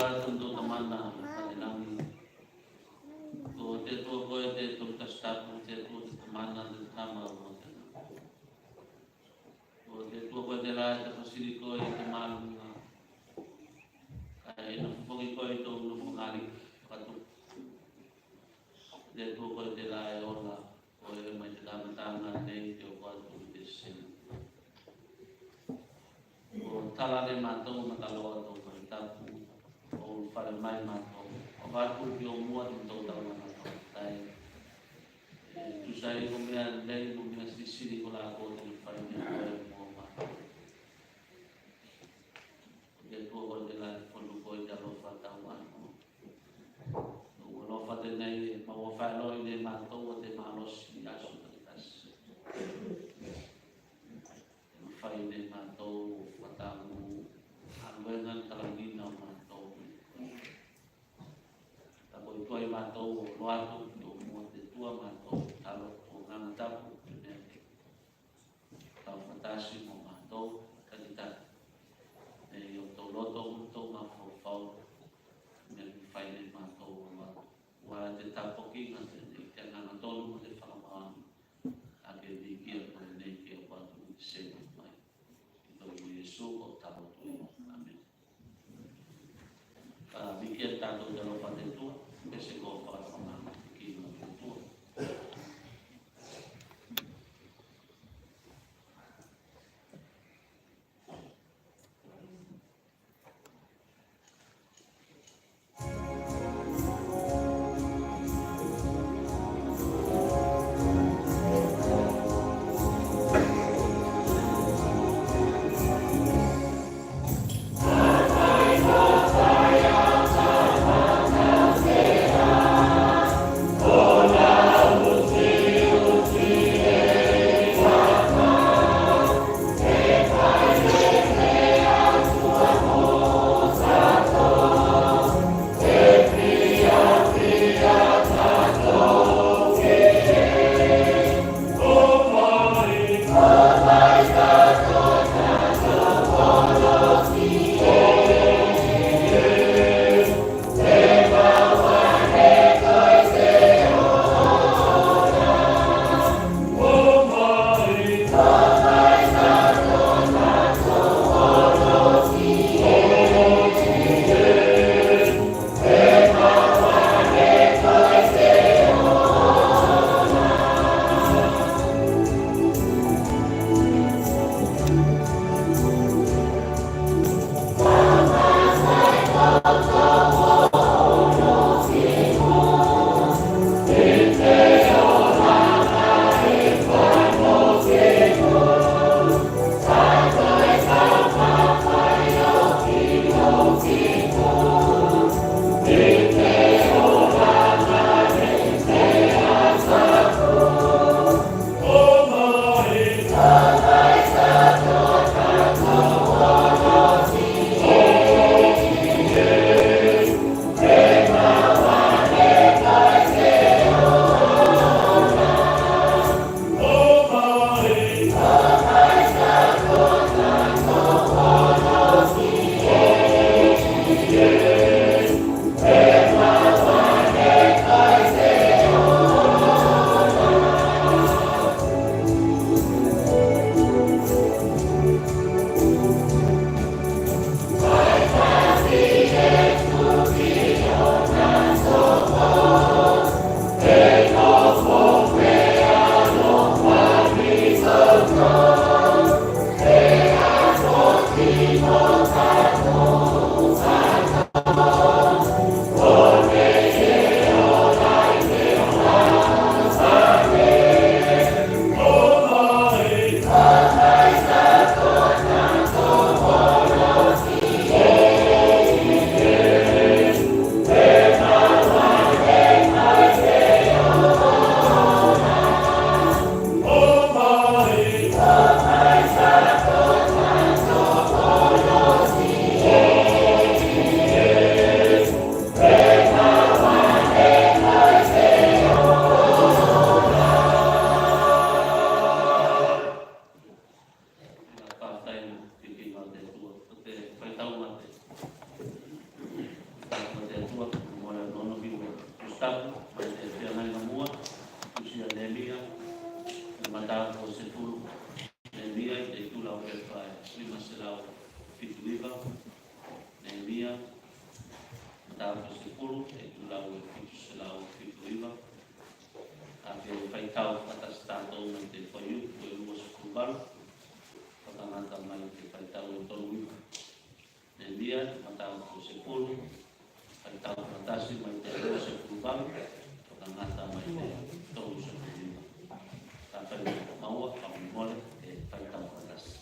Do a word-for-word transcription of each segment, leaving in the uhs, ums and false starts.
Tamana i lagi. Ko te Atua koe te Tolu Tasi Tapu, te Atua te Tamana, te Tama mo te Nana. Ko te Atua koe tela e tafasili koe i te maluga, kae ina fofogi koe i tou nofoga fakatupu. Ko te Atua koe tela e ola koe mai te kamataga nei ke oko atu i te sese. Ko tala ne matou mataloa tou Fale Tapu, ko ulufale mai matou. Ko fatu ki o mua te tou tau matou tai. E tusa i ko mea lei mo mea sisili kola ko te fai ne koe mo matou. Ko te Atua koe tela e fonu koe te alofa tau ano. Ko alofa tenei e maua faeloa i ne matou o te malosi i aso takitasi. E mafai ne matou o fakatamu galuega kalagina o matou. Takoto i matou o loa atu ki o mua te Atua, matou talo o Agaga Tapu, te mea ke tau fakatasi mo matou, takitasi. Nei o tou loto mo tou mafaufau, mea ke fai ne matou o loa atu. Ua te tapuakiga tenei te Agaga Tonu mo te Fakamaoni. A ke vikia koe nei ke oko atu i te sese mai. I te igoa o Iesu ko talo atu. Amene. Ka vikia tatou te alofa te Atua, pese ko fakatoka mai ki te Atua. Mataupu e sefulu, e tulau e fitu selau fitu iva. Kae faitau fakatasi tatou mai te fuaiupu e lua sefulu valu, fakagata mai te faitau e tolu iva. Neemia, mataupu e sefulu, faitau fakatasi mai te lua sefulu valu, fakagata mai te tolu sefulu iva. Kafai maua, ka momole e faitau fakatasi.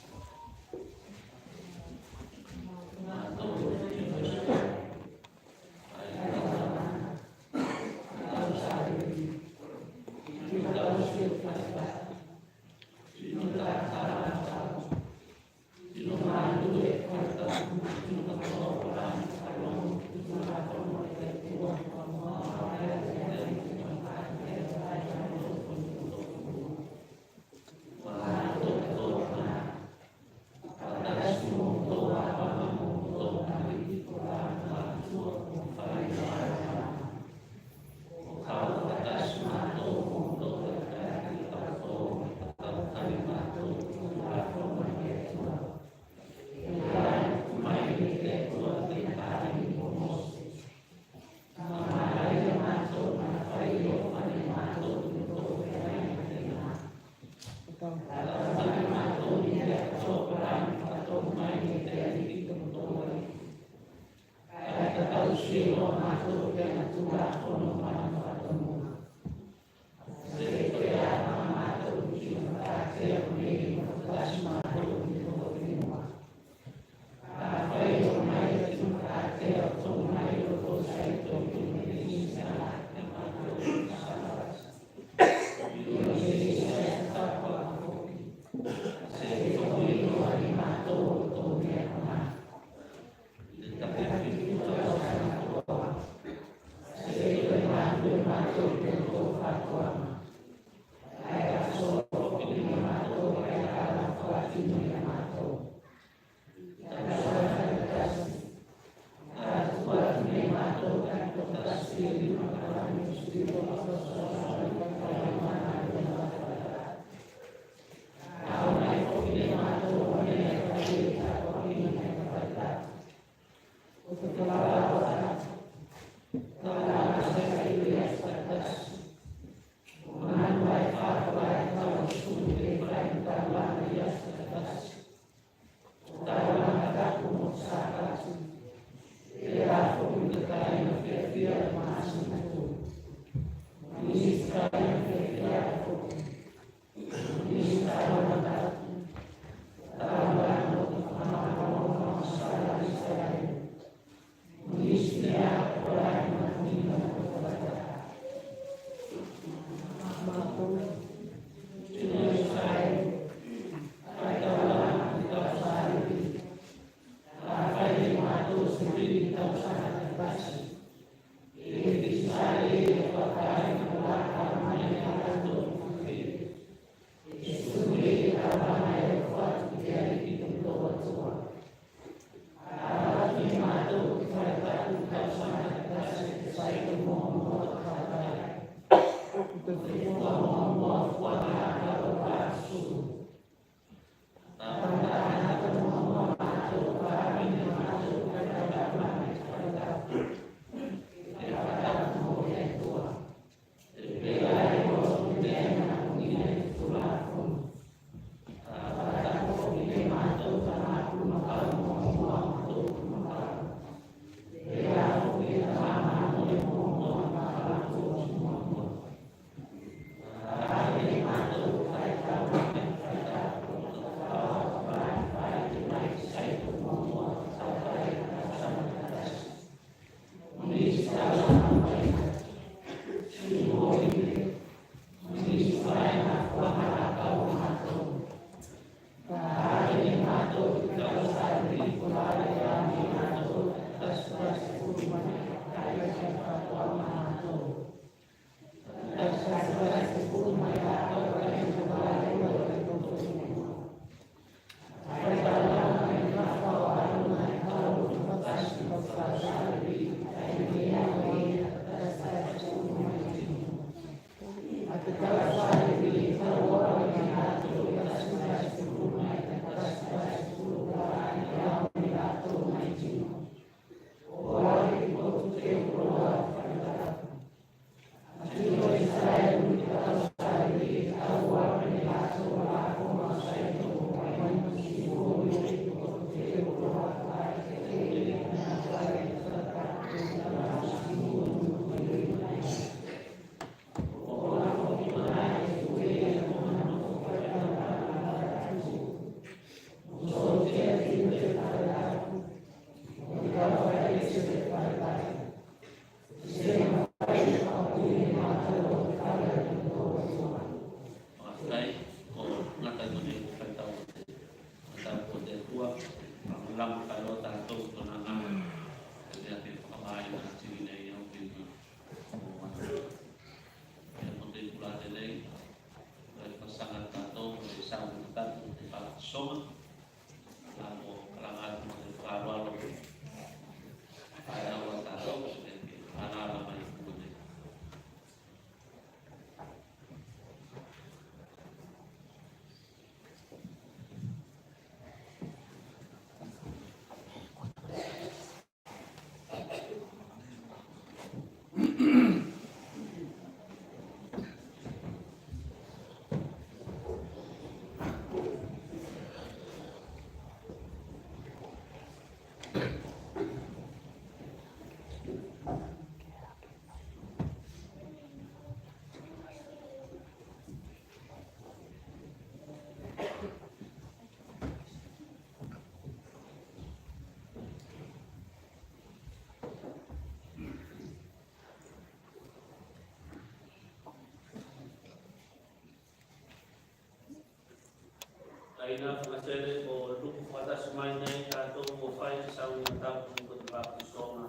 Ina fakatele o luku fakatasi mai nei tatou o fai sauniga tapu ko te papatisoga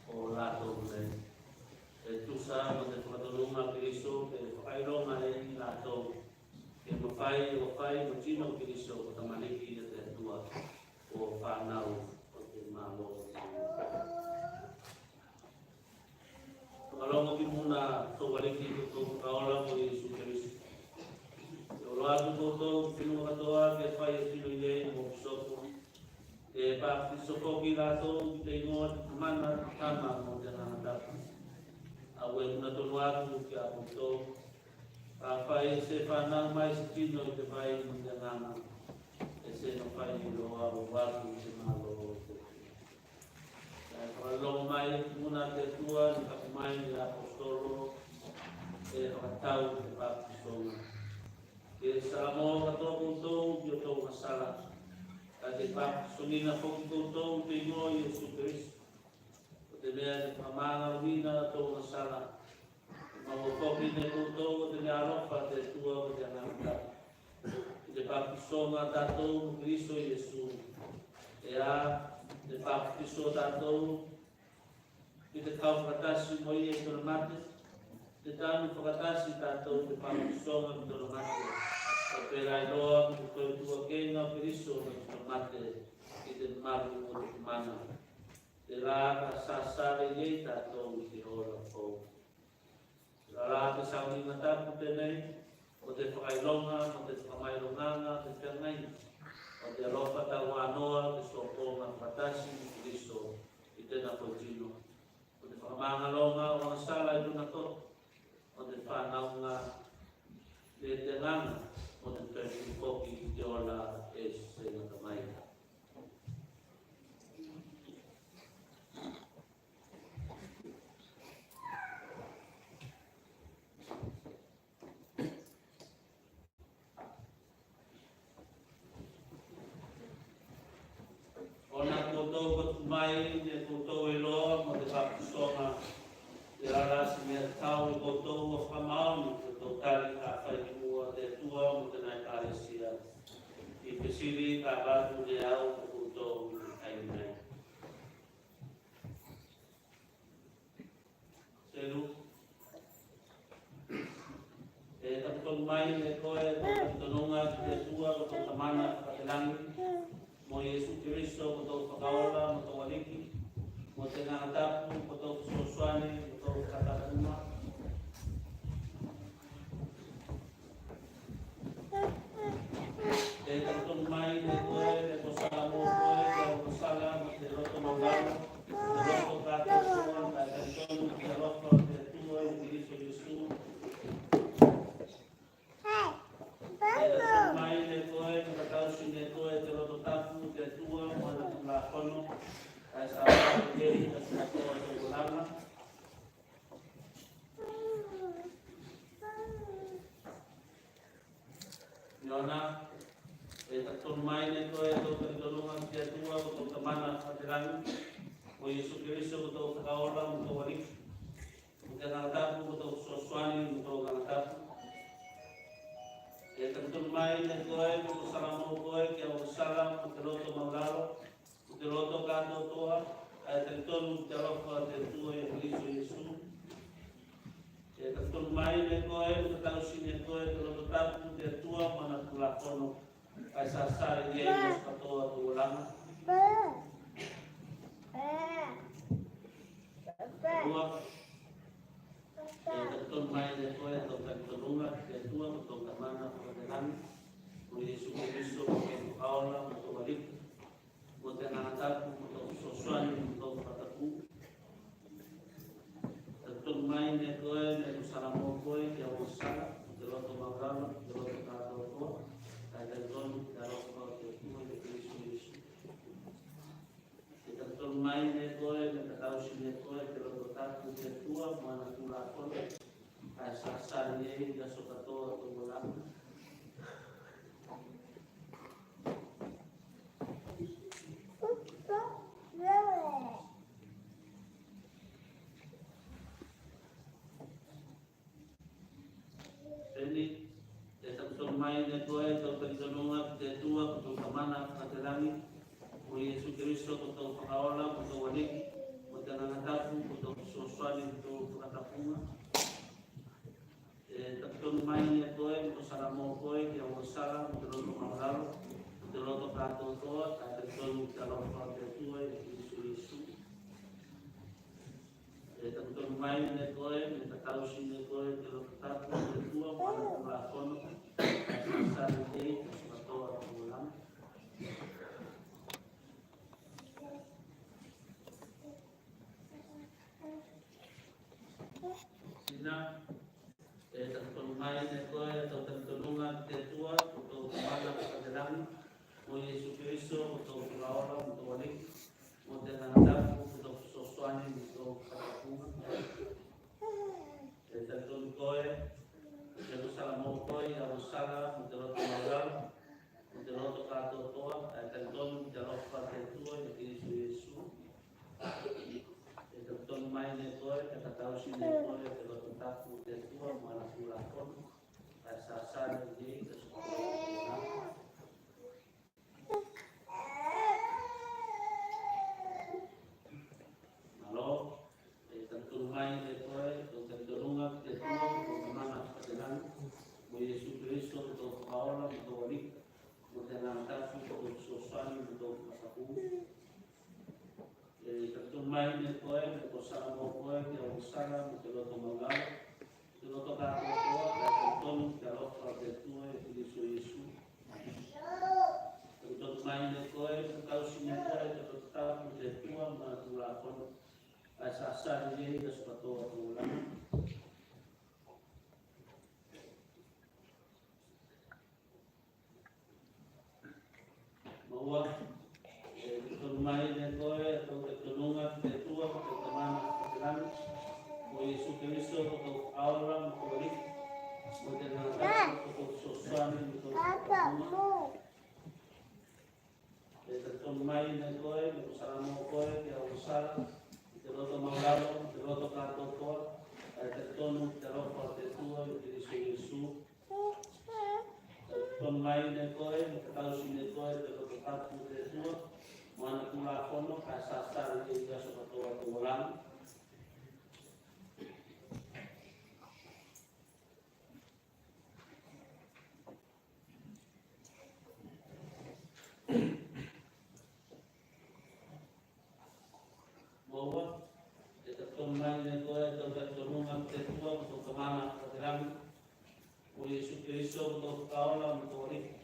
o latou nei. E tusa mo te fakatonuga a Keriso ke fakailoga ei latou ke mafai o fai mo tino o Keriso ko tamaliki a te Atua, o fanau o te malo. Fakalogo ki muna tou Aliki ko tou Fakaola ko Iesu Keriso. Te olo atu koutou ki fenua katoa ke fai e tino i ei mo pisoko. Ke papatiso foki latou ki te igoa o te Tamana, Tama mo te Agaga Tapu. Au e tuku tonu atu ki a koutou, afai e se fanau mai se tino i te vai mo te Agaga, e se mafai loa o atu i te malo o te Atua. Kae fakalogo mai ki muna a te Atua ne kaku mai ne aposetolo e fakatau te papatisoga. Ke salamo katoa koutou ki otou agasala, kae ke papatisogina foki koutou i te igoa o Iesu Keriso, ko te mea ke fakamagaloina otou agasala. Maua foki ne koutou ko te meaalofa a te Atua ko te Agaga Tapu. I te papatisoga a tatou mo Keriso Iesu, e a te papatiso a tatou ki te kau fakatasi mo ia i tona mate, te tanu fakatasi tatou i te papatisoga ki tona mate, kae pelā eiloa ki te toe tuakega o Keriso mai tona mate i te malu o te Tamana. Telā ka sasala i ei tatou i te ola fou. Telā la te sauniga tapu tenei, ko te fakailoga mo te fakamailogaga o te feagai o te alofa tauanoa, te sopoga fakatasi mo Keriso i tena koe tino, ko te fakamagaloga o agasala i tona toto, ko te fanauga i te Agaga, ko te toe tuku foki i te ola e se gata mai. Ona koutou ko tuku mai ne koutou eiloa mo te papatisoga, telā la se mea tatau ne koutou o fakamaoni, koutou tali ka fai ki mua o te Atua mo tena Ekalesia, i fesili ka avatu ne au ko koutou i te taimi nei. Selu. E taku tonu mai ne koe ko te tonuga ki te Atua ko tou Tamana fakatelagi, mo Iesu Keriso ko tou Fakaola mo tou Aliki, mo te Agaga Tapu ko tou fesoasoani mo tou fakatapuga. E taku tonu mai ne koe ne ko salamo koe ki au agasala mo te loto maulalo, te loto katoatoa, kae talitonu ki te alofa o te Atua i Keriso Iesu. E taku tonu mai ne koe ne ka tausi ne koe te loto tapu o te Atua mo ana tulafono, kae sasala i ei i aso katoa o tou olaga. Io na, e taku tonu mai ne koe tou talitonuga ki te Atua ko tou Tamana fakatelagi, ko Iesu Keriso ko tou Fakaola mo tou Aliki, mo te Agaga Tapu ko tou fesoasoani mo tou Agaga Tapu. E taku tonu mai ne koe ne ko salamo koe ki au agasala mo te loto maulalo, mo te loto katoatoa, kae talitonu ki te alofa o te Atua i a Keriso Iesu. E taku tonu mai ne koe ne ka tausi ne koe te loto tapu o te Atua mo ana tulafono, kae sasala i ei i aso katoa o tou olaga. Lua. E taku tonu mai ne koe tou talitonuga ki te Atua ko tou Tamana fakatelagi, ko Iesu Keriso ko tou Fakaola mo tou Aliki, mo te Agaga Tapu ko tou fesoasoani mo tou fakatapu. E taku tonu mai ne koe ne ko salamo koe ki au agasala mo te loto maulalo, mo te loto katoatoa, kae talitonu ki te alofa o te Atua i a Keriso Iesu. E taku tonu mai ne koe ne ka tausi ne koe te loto tapu o te Atua mo ana tulafono, kae sasala i ei i aso katoa o tou olaga. Peni, e taku tonu mai ne koe tou talitonuga ki te Atua Tamana fakatelagi, mo Iesu Keriso ko tou Fakaola, ko tou Aliki, mo te Agaga Tapu ko tou fesoasoani, ko tou fakatapuga. E takitonu mai ne koe, mo salamo koe ki au sala, mo te loto maulalo, mo te loto katoatoa, kae takitonu ki te alofa o te Atua i Keriso Iesu. E takitonu mai ne koe, me tatausi ne koe te loto tapu o te Atua, mo ana tulafono, kae sasali ei te aso katoa o te olaga. Sina, e takitonu mai ne koe, tou takitonuga ki te Atua, ko tou Tamana fakatelagi, mo Iesu Keriso, ko tou Fakaola, mo tou Aliki, mo te Agaga Tapu, ko tou fesoasoani, mo tou fakatapuga. E takitonu koe, e mo salamo koe i au sala, mo te loto maulalo, mo te loto katoatoa, kae takitonu ki te alofa o te Atua i Keriso Iesu. E takitonu mai ne koe, e tatausi ne koe te loto tapu o te Atua, mo ana tulafono, kae sasali ei te aso katoa o te olaga. Malo, e takitonu mai ne koe, tou takitonuga ki te Atua, ko tou Tamana fakatelagi, mo Iesu Keriso, ko tou Fakaola, mo tou Aliki, mo te Agaga Tapu, ko tou fesoasoani, mo tou fakatapuga. E takitonu mai ne koe, me ko salamo koe ki au sala, mo te loto maulalo, mo te loto katoatoa, kae takitonu ki te alofa o te Atua i Keriso Iesu. Takitonu mai ne koe, me tatausi ne koe te loto tapu o te Atua, mo ana tulafono, kae sasali ei te aso katoa o te olaga. Maua, e takitonu mai ne koe, tou takitonuga ki te Atua, ko tou Tamana fakatelagi, mo Iesu Keriso, ko tou Fakaola, mo tou Aliki, mo te Agaga Tapu, ko tou fesoasoani, mo tou fakatapuga. E takitonu mai ne koe, me ko salamo koe ki au sala, i te loto maulalo, i te loto katoatoa, kae takitonu ki te alofa o te Atua i Keriso Iesu. Takitonu mai ne koe, me tatausi ne koe te loto tapu o te Atua, mo ana tulafono, kae sasali ei te aso katoa o te olaga. Maua, e takitonu mai ne koe, tou takitonuga ki te Atua, ko tou Tamana fakatelagi, mo Iesu Keriso, ko tou Fakaola, mo tou Aliki,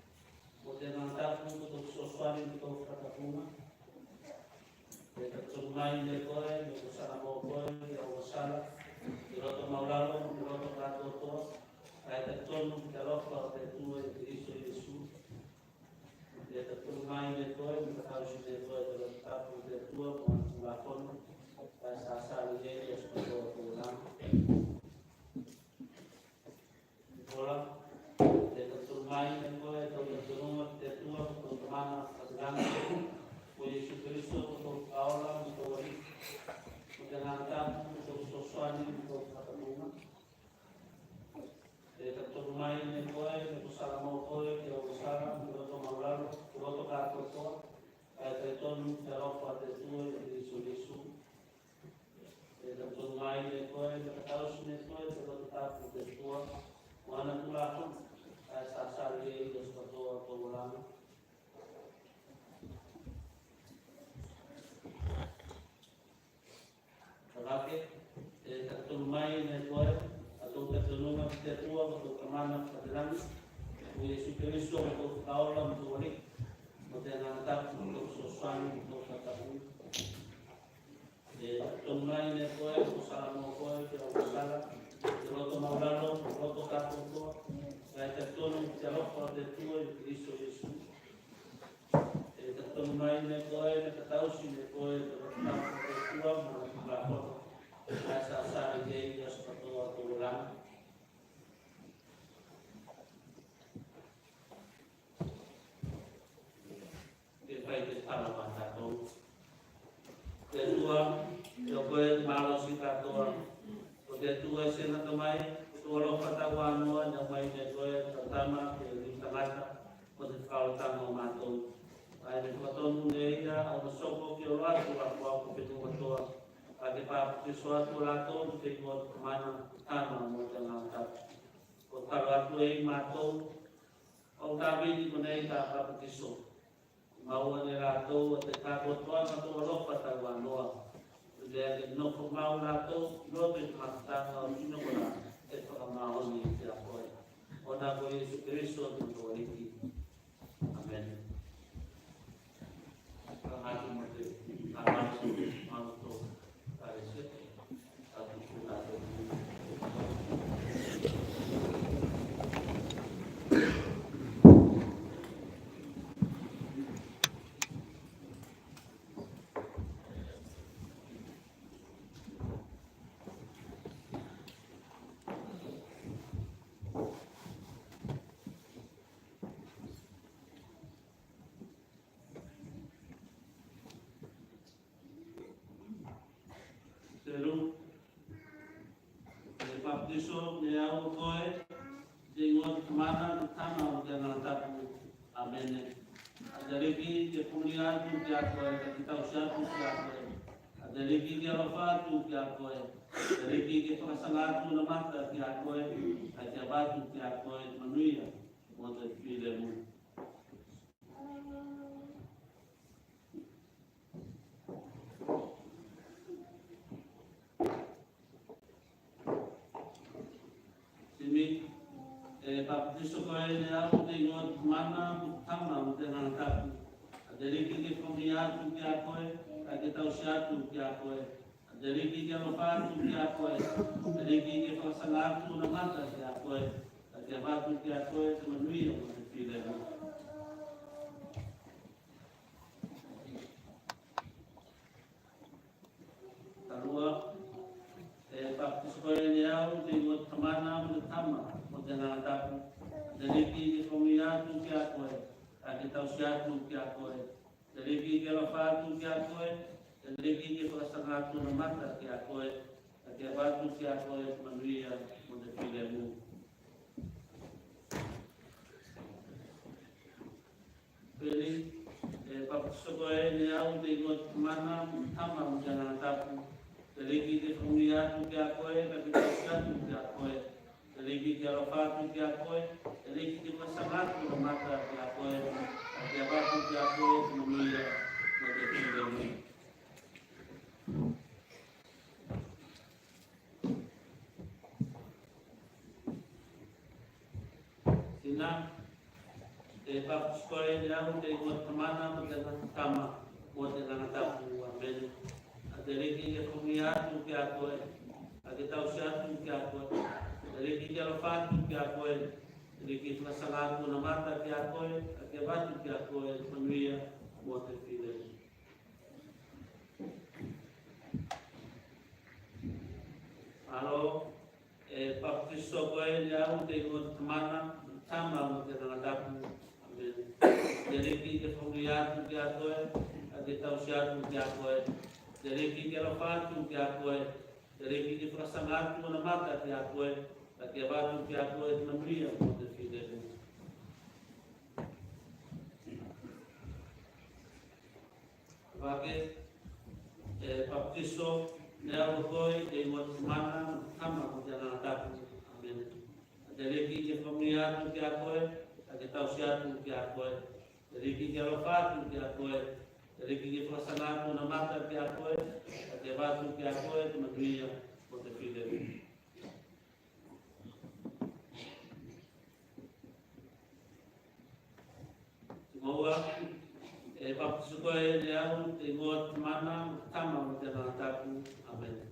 mo te Agaga Tapu, ko tou fesoasoani, mo tou fakatapuga. E takitonu mai ne koe, me ko salamo koe ki au sala, i te loto maulalo, i te loto katoatoa, kae takitonu ki te alofa o te Atua i Keriso Iesu. E takitonu mai ne koe, me tatausi ne koe te loto tapu o te Atua, mo ana tulafono, kae sasali ei te aso katoa o te olaga. Ola, e takitonu mai ne koe, tou takitonuga ki te Atua, ko tou Tamana fakatelagi, ko Iesu Keriso, ko tou Fakaola, mo tou Aliki, mo te Agaga Tapu, ko tou fesoasoani, mo tou fakatapuga. E takitonu mai ne koe, me ko salamo koe ki au sala, mo te loto maulalo, mo te loto katoatoa, kae takitonu ki te alofa o te Atua i Keriso Iesu. E takitonu mai ne koe, me tatausi ne koe te loto tapu o te Atua, mo ana tulafono, kae sasali ei te aso katoa o te olaga. Kavake, e takitonu mai ne koe, a tou takitonuga ki te Atua, ko tou Tamana fakatelagi, ko Iesu Keriso, ko tou Fakaola, mo tou Aliki, mo te Agaga Tapu, ko tou fesoasoani, mo tou fakatapuga. E takitonu mai ne koe, ko salamo koe ki au sala, i te loto maulalo, i te loto katoatoa, kae takitonu ki te alofa o te Atua i Keriso Iesu. E takitonu mai ne koe, me tatausi ne koe te loto tapu o te Atua, mo ana tulafono, kae sasali ei te aso katoa o te olaga. Ke fai te tala mo tatou. Te Atua, ko koe te malosi katoa. Ko te Atua e se gata mai, ko tou alofa tauanoa ne aumai ne koe, ko te Tama, ki te liu tagata, mo te fakaolataga o matou. Kae ne fakatonu ne ia au na soko ki oloa atu a ko au ko fenua katoa, kae ke papatiso atu a latou ki te igoa o te Tamana, Tama mo te Agaga Tapu. Ko talo atu ei matou, o tavini konei ka papatiso. Maua ne latou a te katoatoaga o tou alofa tauanoa. Tuvea ke nofo mau latou i loto i te mafutaga o tino kola e fakamaoni kiā koe. Ona ko Iesu Keriso te Aliki. Amene. Ka atu mo te, ka atu mo te, ka atu mo te. Telu. E papatiso ne au koe, te igoa o te Tamana, te Tama mo te Agaga Tapu. Amene. A te Aliki ke famunia atu kiā koe, kae ke tausi atu kiā koe. A te Aliki ke alofa atu kiā koe. A te Aliki ke fakasaga atu ana mata kiā koe, kae ke avatu kiā koe te manuia mo te filemu. Simi, e papatiso koe ne au te igoa o te Tamana, mo te Tama, mo te Agaga Tapu. A te Aliki ke famunia atu kiā koe, kae ke tausi atu kiā koe. A te Aliki ke alofa atu kiā koe. A te Aliki ke fakasaga atu ana mata kiā koe, kae ke avatu kiā koe te manuia mo te filemu. Talua, e papatiso koe ne au te igoa o te Tamana, mo te Tama, mo te Agaga Tapu. A te Aliki ke famunia atu kiā koe, kae ke tausi atu kiā koe. A te Aliki ke alofa atu kiā koe. A te Aliki ke fakasaga atu ana mata kiā koe, kae ke avatu kiā koe te manuia mo te filemu. Peli, e papatiso koe ne au te igoa o te Tamana, mo te Tama, mo te Agaga Tapu. A te Aliki ke famunia atu kiā koe, kae ke tausi atu kiā koe. A te Aliki ke alofa atu kiā koe. A te Aliki ke fakasaga atu ana mata kiā koe, kae ke avatu kiā koe te manuia mo te filemu. Tena, e papatiso koe ne au te igoa o te Tamana, mo te Tama, mo te Agaga Tapu. Amene. A te Aliki ke famunia atu kiā koe, kae ke tausi atu kiā koe. A te Aliki ke alofa atu kiā koe. A te Aliki ke fakasaga atu ana mata kiā koe, kae ke avatu kiā koe te manuia mo te filemu. Alo, e papatiso koe ne au te igoa o te Tamana, Tama mo te Agaga Tapu. Amene. A te Aliki ke famunia atu kiā koe, kae ke tausi atu kiā koe. A te Aliki ke alofa atu kiā koe. A te Aliki ke fakasaga atu ana mata kiā koe, kae ke avatu kiā koe te manuia mo te filemu. Vake, e papatiso ne au koe i te igoa o te Tamana, mo te Tama, mo te Agaga Tapu. Amene. A te Aliki ke famunia atu kiā koe, kae ke tausi atu kiā koe. A te Aliki ke alofa atu kiā koe. A te Aliki ke fakasaga atu ana mata kiā koe, kae ke avatu kiā koe te manuia mo te filemu. Te maua, e papatiso koe ne au te igoa o te Tamana, mo te Tama, mo te Agaga Tapu. Amene.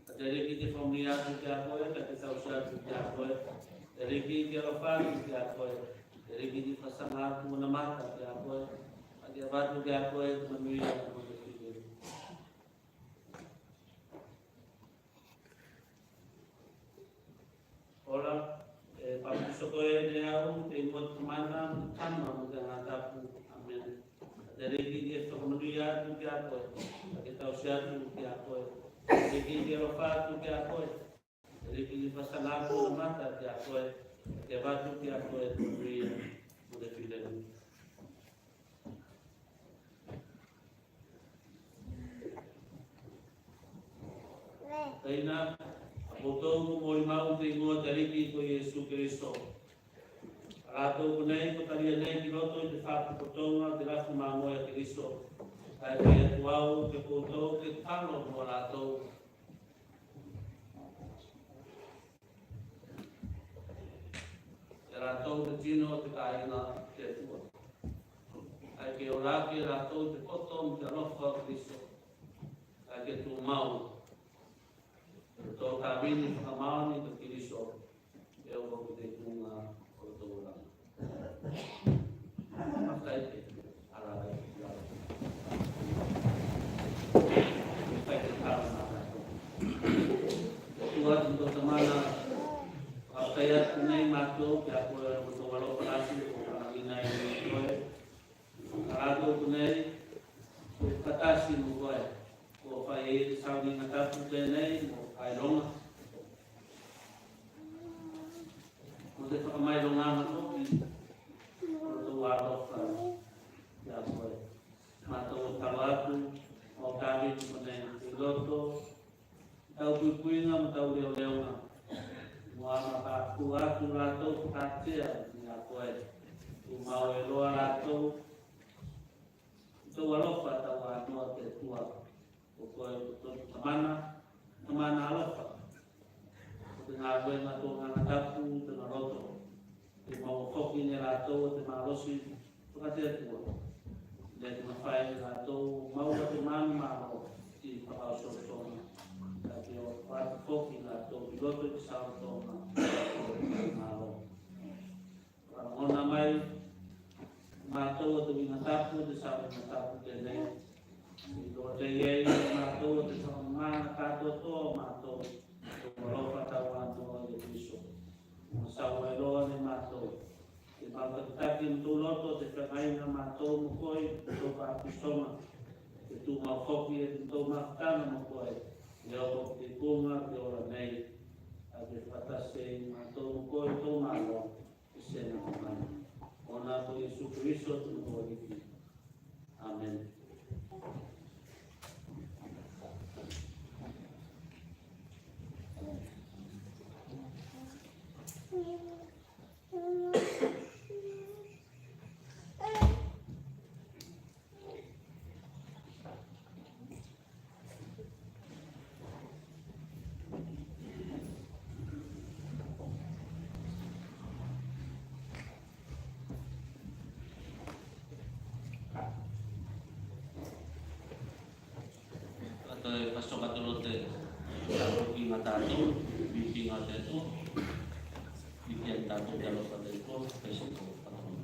A te Aliki ke famunia atu kiā koe, kae ke tausi atu kiā koe. A te Aliki ke alofa atu kiā koe. A te Aliki ke fakasaga atu ana mata kiā koe, kae ke avatu kiā koe te manuia mo te filemu. Ola, e papatiso koe ne au te igoa o te Tamana, mo te Tama, mo te Agaga Tapu. Amene. A te Aliki ke fakamanuia atu kiā koe, kae ke tausi atu kiā koe. A te Aliki ke alofa atu kiā koe. A te Aliki ke fakasaga atu ana mata kiā koe, kae ke avatu kiā koe te manuia mo te filemu. Ina, a koutou ko molimau i te igoa o te Aliki ko Iesu Keriso. A latou konei ko talia nei ki loto i te fakapotopotoga o te lafu mamoe a Keriso. Kae fai atu au ki a koutou ke talo mo a latou. Ia latou te tino o te kāiga a te Atua. Kae ke ola ake latou i te poto mo te alofa o Keriso. Kae ke tumau i te tokavini fakamaoni ko Keriso, e oko ki te ikuga o te olaga. Fakafetai. Ala ai. Fakafetai. Atua te Tamana, fakafetai atu nei matou ki a koe, ko tou alofa lasi ko fakamanatu nei ki koe. A latou konei ko fakatasi mo koe, ko fai ei te sauniga tapu tenei mo fakailoga, mo te fakamailogaga foki o tou alofa ki a koe. Matou talo atu mo kavini konei i loto tau puipuiga mo tau leoleoga. Mo a mafua atu latou fakatea ki a koe. Tumau eiloa latou i tou alofa tauanoa te Atua. Ko koe ko tou Tamana, Tamana alofa. Ko te galuega o tou Agaga Tapu i tona loto. Ke maua foki ne latou o te malosi fakateatua. Ne ke mafai ne latou o maua te manumalo i fakaosoosoga. Kae ke oko atu foki latou i loto i te saolotoga o te manumalo. Fakalogona mai matou o te uiga tapu o te sauniga tapu tenei. Iloa tei ei matou o te fakamagana katoatoa o matou, o te alofa tauanoa o Iesu Keriso. Mo sau eiloa ne matou. Ke mau takitaki mo tou loto te feagaiga a matou mo koe, tou fakapisoga. Ke tumau foki e tou mafutaga mo koe, e oko ki te ikuga o te ola nei. Kae ke fakatasi ei matou mo koe i tou malo i sega mamana. Ona ko Iesu Keriso te nofoga Aliki. Amene. Kae toe fasoka atu loa te tapuakiga a tatou, viiga a te Atua, viia ne tatou te alofa o te Atua, pese ko patona.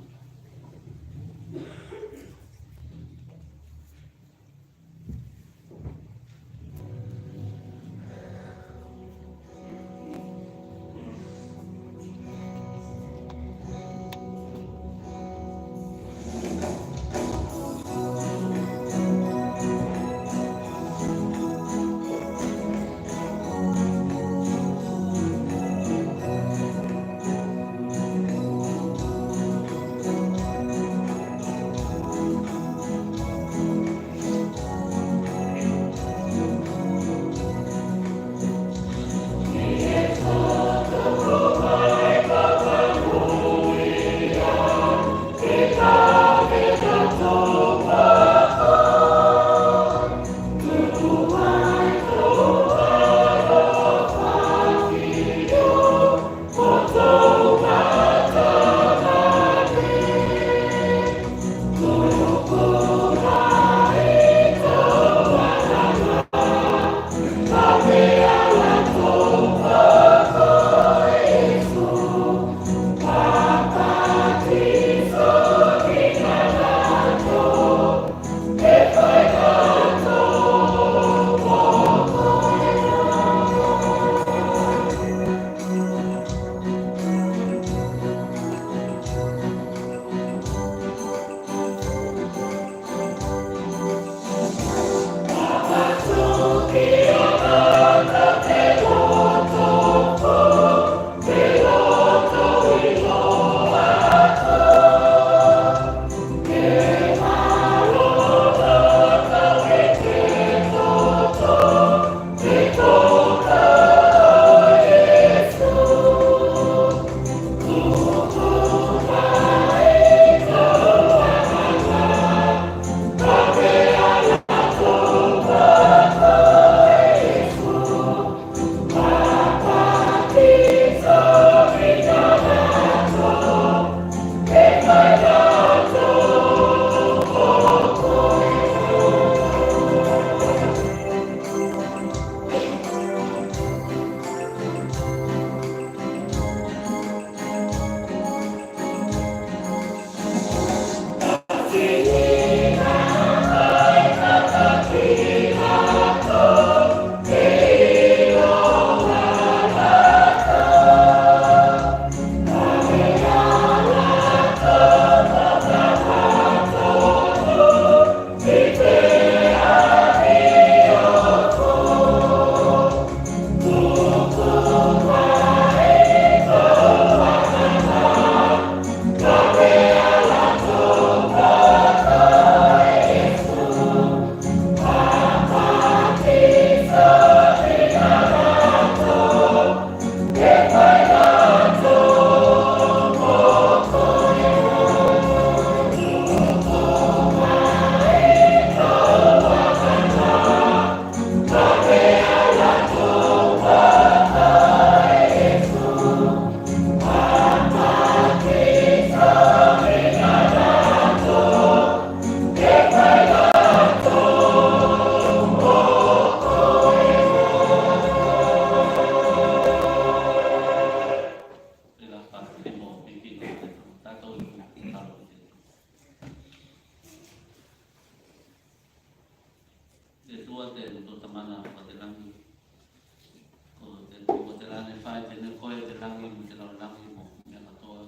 tenei koe te lagi mo te lalolagi mo mea katoa.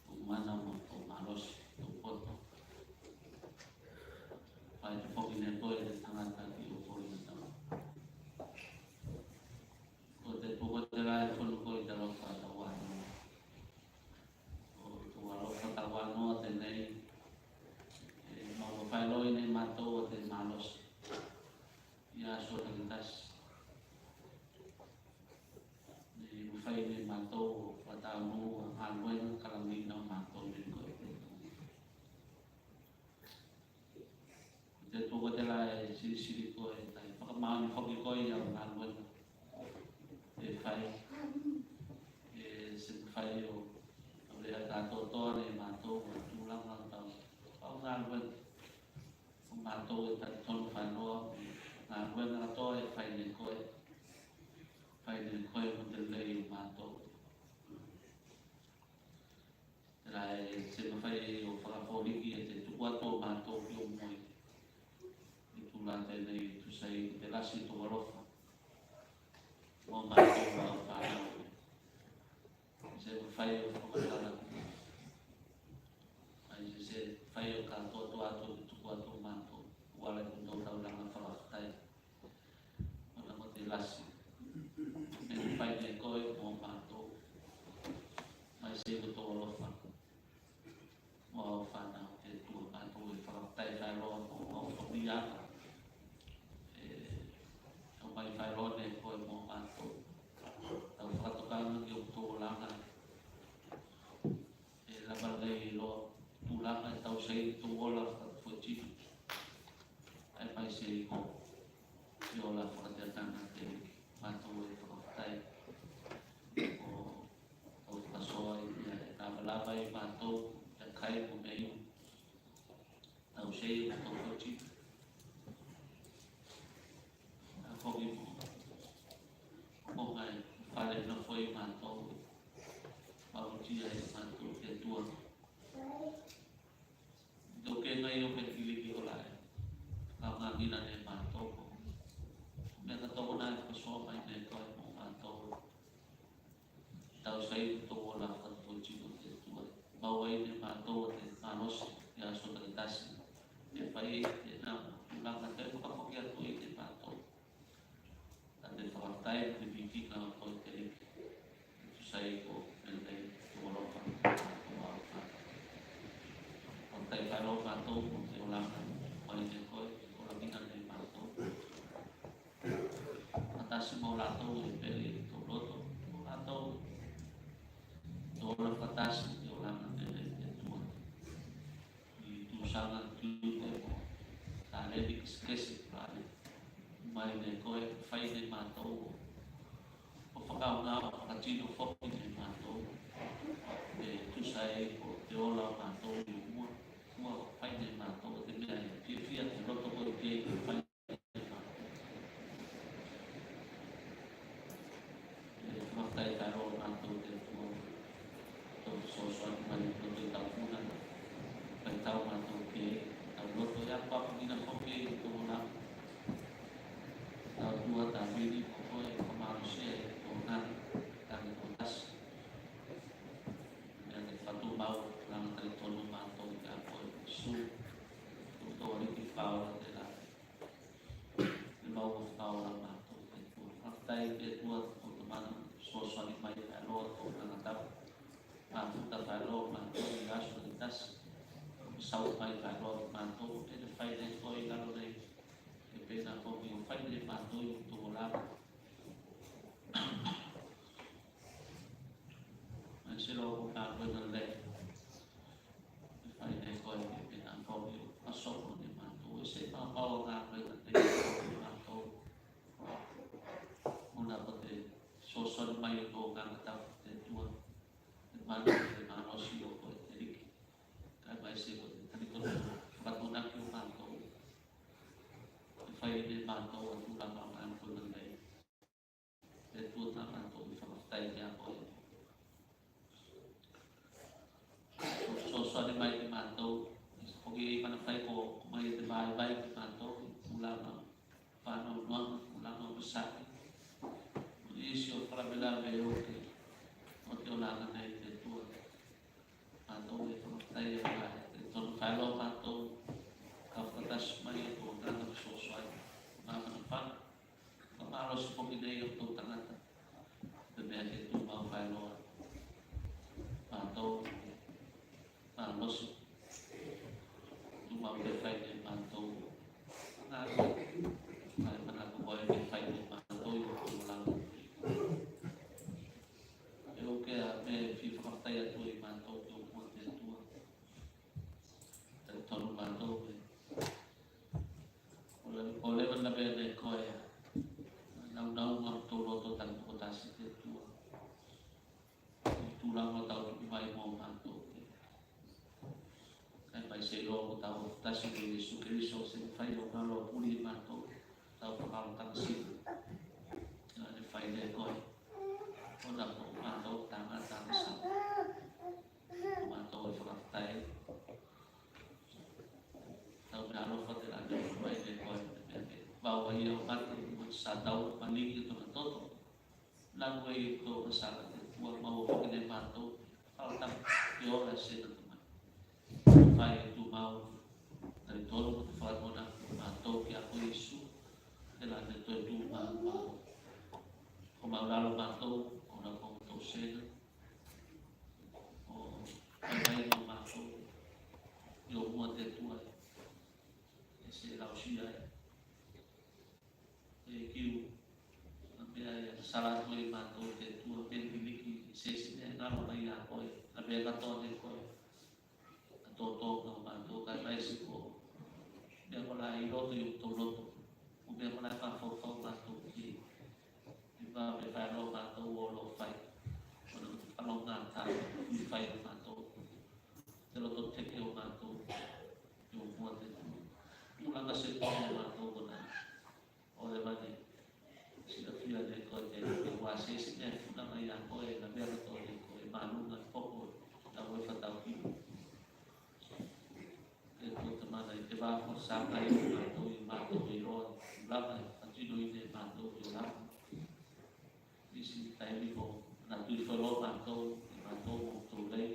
Tou mana mo tou malosi, tou poto. Fai te foki ne koe te tagata ki o koe na tau. Ko te poko te la e tonu koe te alofa tau ano. Ko tou alofa tau ano tenei. E mau fai loa i ne matou o te malosi. Ia so takitasi. Ne mafai ne matou o fakataunu a galuega kalagina o matou ne koe. Ko te Atua ko te la e silisili koe, kae fakamaoni foki koe i au galuega e fai. E se mafai o avea katoatoa ne matou a tulaga o tau, au galuega. O matou e talitonu faeloa, galuega katoa e fai ne koe, fai ne koe mo te lei o matou. Tela e se mafai o fakafoliki e te tuku atu o matou ki ou moe. I tula tenei e tusa i te lasi tou alofa mo matou a fanau. Se mafai o fakamatala. Ai se, se fai o katoatoa atu te tuku atu o matou. Ua le ko tou taulaga fakafetai. Ona ko te lasi. E fai ne koe mo matou. Mai se ko tou alofa. Mo au fanau te Atua, matou e fakafetai faeloa mo au famiaka. E aumai faeloa ne koe mo matou. Tau fakatokaga ki o tou olaga. E lava lei loa tulaga e tau sei tou ola fakatufuatino. Ae mai se iko i ola fakateataga te Aliki. Matou e fakafetai. O tau fakasoa i mea e lavalava i matou, ia kai mo mea iu. Tau sei o tou koti. A foki mo. Mo gai fale na foi matou. Matou tia e matou te Atua. Tou ke gai o mea kiliki o lae. Ka gagina ne matou. Mea ka tokona e fakasoa mai ne koe mo matou. Tau sai tou ola fakatufuatino te Atua. Mau ai ne matou te malosi i aso takitasi. E fai tena tulaga te fakafoki atu i ne matou. Ka te fakafetai mo te vikiga o koe te Aliki. Tusa i ko mea nei tou alofa, tou alofa. Fakafetai faeloa matou mo te olaga mai ne koe, te olagiga ne matou. Fakatasi mo latou e pele i tou loto, mo latou. Tou ola fakatasi, te olaga tenei te Atua. I tusaga tiute mo taleni kesekese, Falaile. Mai ne koe, fai ne matou o fakaaoga o fakatino foki ne matou. E tusa ei ko te ola o matou i mua, mua fai ne matou te mea e fiafia te loto koe ki ei, fai E fakafetai faeloa matou te Atua. Tou fesoasoani mai loto i tau funa. Faitau matou ki ei, tau loto e akoakoina foki ei tou olaga. Tau Atua, tau mini, ko koe e fakamalosia ei tou olaga, tagi tou tasi. Mea ke fatumau, laga talitonu matou ki a koe, Iesu. Ko tou Aliki Fakaola tela. E mau o fakaola matou te Atua. Fakafetai te Atua, ko te mana fesoasoani mai faeloa tou tagata. Mafuta faeloa matou i aso takitasi. Ko sau mai faeloa ki matou, e te fai nei koe i lalo nei. E penā foki o fai nei matou i tou olaga. Mai se loa ko kakou e galue. E fai nei koe ke penā foki o pasoko ne matou, e se papau a kakou e galue ne matou. Ona ko te fesoasoani mai o tou tagata te Atua. Te mana, te malosi o koe te Aliki. Kae mai se ko te talitonu fakatuanaki o matou. E fai ne matou a tulaga o kakou e galue. Te Atua, tamatou e fakafetai ki a koe. Fesoasoani mai ki matou, e se foki ei mana fai ko, ko mai e te vaivai ki matou, i tulaga fanau noa, tulaga o masani. Mo nisi o Lavelave o te, o te olaga nei te Atua. Matou e fakafetai e talitonu faeloa matou ka fakatasi mai e tou Agaga Fesoasoani, mafanafana, fakamalosi foki nei o tou tagata. Te mea ke tumau faeloa matou, malosi tumau ke fai ne matou. Agaga, fai manako koe ke fai ne matou i tou olaga. E uke a me fia fakafetai atu i matou ki ou mua te Atua. Talitonu matou me o le, o leva na mea ne koe. Naunau ma tou loto talitonu tasi te Atua. I tulaga o tau tuku mai mo matou. Kae mai se iloa ko tau tasi ko Iesu Keriso se fai o galo puli matou. Tau fakalotaga sili. Na ne fai ne koe. Ona ko matou tagata sa. Ko matou e fakafetai. Tau mea alofa te la ne fai ne koe. Vau ai au mate, sa tau maligi tona toto. Lanu ai tou agasala te Atua, maua foki ne matou. Fakalataga ke ola se na tamai. Fai e tumau, talitonu mo te fakamona matou ki a koe Iesu. Tela ne toe tumau, ko maulalo matou, ona ko tou sena. O, fai mai no matou. I ou mua te Atua. E se lausia e. E kiu, a mea e sala atu e matou te Atua, pe liki se se mea e galo mai a koe, a mea katoa ne koe. A totoka o matou kae mai se ko mea kola i loto i o tou loto. Ko mea kola e fafaufau matou ki. I vave faeloa matou o lo fai. Ona ko te faloga ta i fai o matou. Te loto teke o matou. I o mua te Atua. Tulaga se koe o matou kona. O le vane, silafia ne koe te, te ua se se mea e funa mai a koe, na mea katoa ne koe, maluga poko, tau e fataukili. Te Atua Tamana i te vā ko sa kai o matou, i matou i loa, lava, atino i ne matou i o lava. Isi taimi ko na tui fai loa matou, i matou mo tou lei,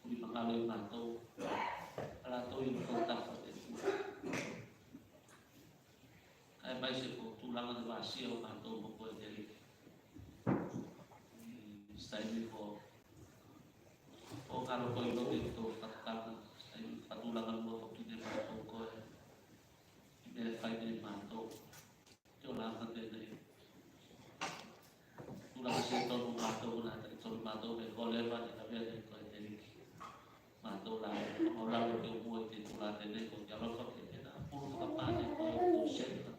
uli magalo i matou, a latou i matou tafa te Atua. Kae mai se ko tulaga te vasia o matou mo koe te Aliki. I taimi ko, ko galo koe i loto i tou fakatama, taimi ko tulaga lua foki ne matou koe. I mea e fai ne matou. Te olaga tenei. Tulaga se tonu matou na, tonu matou me ko leva ne kavea ne koe te Aliki. Matou la, o la lo ke mua i te tulaga tenei ko te alofa ke tena pulu fakapā ne koe o tou sene katoa.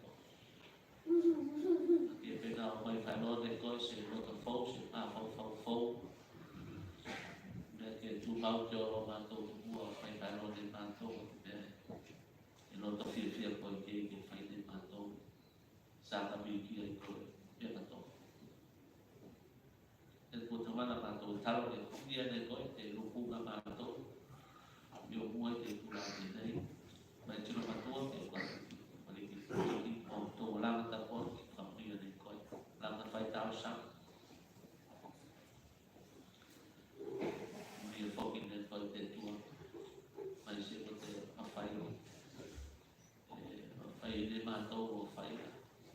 Ke pena o mai faeloa ne koe se loto fou, se mafaufau fou. Mea ke tumau ke olo matou ki mua o mai faeloa ne matou o te mea e loto fiafia koe ke, ke fai ne matou. Sa ka piki ai koe, pea katoa. E ko Tamana matou talo ke kokia ne koe te lukuga matou. I o mua i te tulaga tenei. Mai tino matua ke koe. Mai ki koe o tou olaga tapu ke kokia ne koe. Laga fai talosaga. Mai foki ne koe te Atua. Mai se ko te mafai o. E, fai ne matou o fai.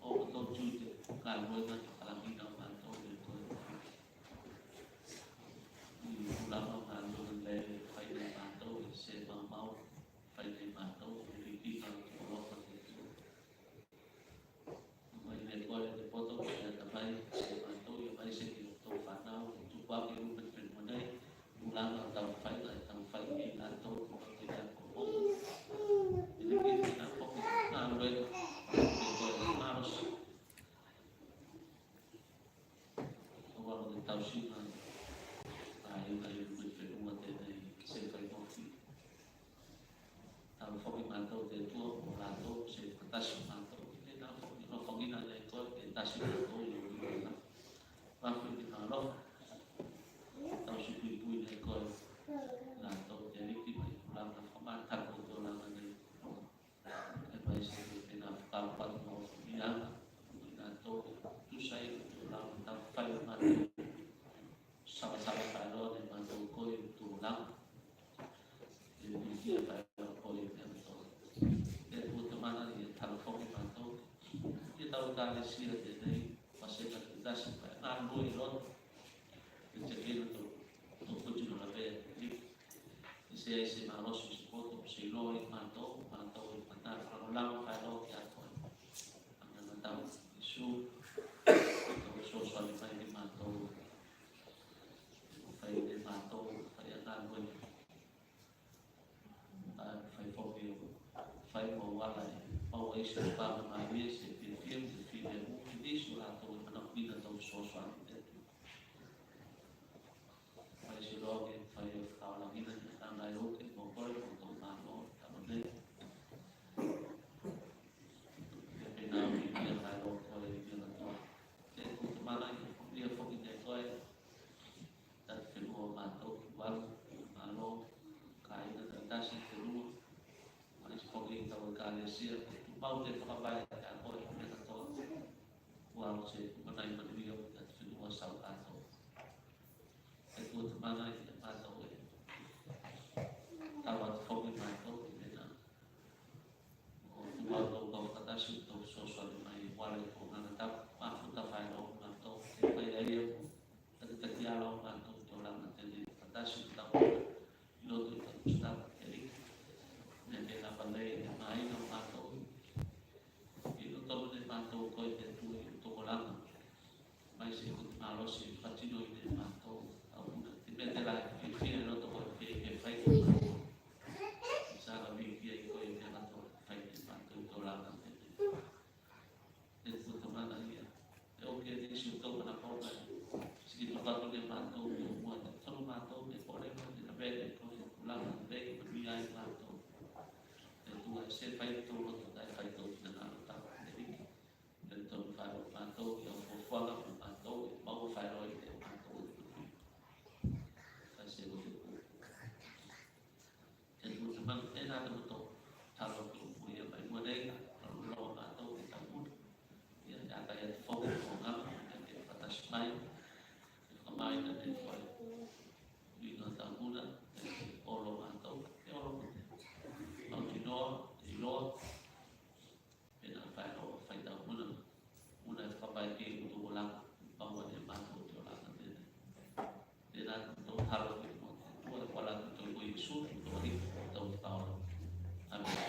O matou tiute, ka luega, ka lagina matou, e koe. I ulama ka luega le, fai ne matou, e se mamau, fai ne matou, e likiga, o lofa te Atua. Mai ne koe te poto, e tamai, se matou, e mai se ki tou fanau, tuku ake lupe te fenua nei, Tulaga o tau faiga e tau fai i latou ko te ako. E liki fina foki na luega. Ko e malosi. Ko valo te tausiga. Ai, ai, ko te fenua tenei se fai foki. Tau foki matou te Atua, ko latou se fakatasi matou. Tena foki, alofagia ne koe, ke tasi matou i o. Mafi ki na alofa. Tau se puipui ne koe. Latou te Aliki mai, ko lana fakamataku o tulaga nei. E mai se ke pena fakapatu mo ia. Latou tusa i tulaga tau fai ma Talu i loto. Te kena to, to kutu na lape. I se, i se malosi, i se poto, se iloa i matou, matou i matou, lagolago faeloa ki a koe. Ana na tau, Iesu, tou fesoasoani mai ki matou. Fai ne matou, fai a koe. A, fai foki o, fai mo ala e, mo isi o papa mai e se fiafia, se filemu, ki nisi o latou e manaʻomia tou fesoasoani. Fai se loa ke fai o fakaolagina ke taga e oke mo koe mo tou malo, talo nei. Ke penā o ke ia kae o koe ia katoa. Te kutu mana ia foki ne koe. Tatu fenua o matou ki valu, malo, kaina takitasi fenua. Mai se foki tau ekalesia, tumau te fakavae a koe ia katoa. Ua o se tumanai manuia o tatu fenua sau katoa. Te kutu mana ia matou e. Tau atu foki matou i mena. O tumau tou kau fakatasi tou fesoasoani mai i vale o Gagatapu, mafuta faeloa matou, te fai ai au. Takitaki ala o matou i te olaga tenei, fakatasi tau i loto i tau tusitau, te Aliki. Mea ke lava nei e maina o matou. I loto ne matou koe te Atua i tou olaga. Mai se kutu malosi e fakatino i ne matou. Au una, te mea tela e fiafia i loto koe ke, ke fai ki matou. Sa ka vikia i koe i te matou, fai ki matou i tou olaga tenei. Te kutu mana ia. E oke ne isi o tou manakoga. Siki tokatu ne matou, i o mua te tonu matou, ne kole, ne lavea, ne koe, ne kulaga, ne vei, ne manuia ai matou. Te Atua e se fai tou loto, kae fai tou finagalo tau, te Aliki. Te tonu fai o matou, i o fuafuaga o matou, e mau faeloa i te matou. Kae se o te Atua. Te Atua Tamana, tena te moto. Talo ki o pui a mai mua nei, talo lo matou te tamuna. Ia, ia ka ia te foki o gama, ia ke fakatasi mai. Ia ka mai na te foki. Ui no tamuna, ia ke olo matou, ke olo matou. Mau tinoa, iloa. Pena faeloa, fai tau muna. Muna e fakavae ke i tou olaga, paua ne matou te olaga tenei. Tena tou talo ki te Atua, e kola ki tou ko Iesu, tou Aliki, tou Taualo. Amene.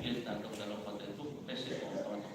Ia tatou talofa te Atua, pese ko talofa.